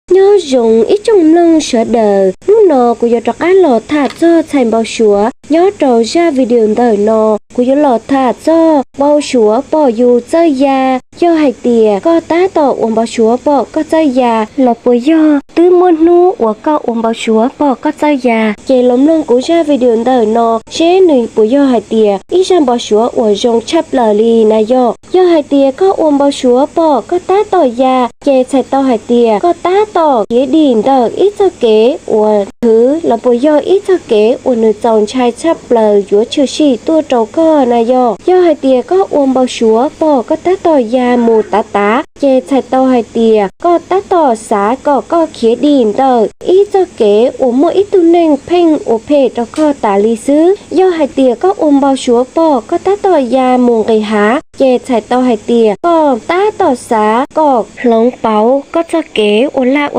Nyob zoo ib tsoom mloog sawv daws, hnub no kuv yuav rov qab los tham txog txhais npau suav. Nyob rau zaj video ntawm no kuv yuav los tham txog npau suav pom yus txawj ya. Yog hais tias koj tab tom ua npau suav pom koj txawj ya los puas yog twb muaj hnub uas koj ua npau suav pom koj txawj ya? Ces los mloog kuv zaj video ntawm no seb nws puas yog hais tias ib zaj npau suav uas zoo tshaj plaws li na yom. Yog hais tias koj ua npau suav pom koj tab tom ya, ces txhais tau hais tias koj tab tom khiav dim ntawm ib txoj kev uas khwv los puas yog ib txoj kev uas nws txaus ntshai tshaj plaws yuav tshwm sim tuaj rau koj na yom. Yog hais tias koj ua npau suav pom koj tab tom ya mus tav tav, ces txhais tau hais tias koj tab tom xav kom koj khiav dim ntawm ib txoj kev uas muaj ib tug neeg pheej ua phem rau koj tas li xwb. Yog hais tias koj ua npau suav pom koj tab tom ya mus nqis hav, ces txhais tau hais tias koj tab tom xav kom hloov pauv koj txoj kev ua laj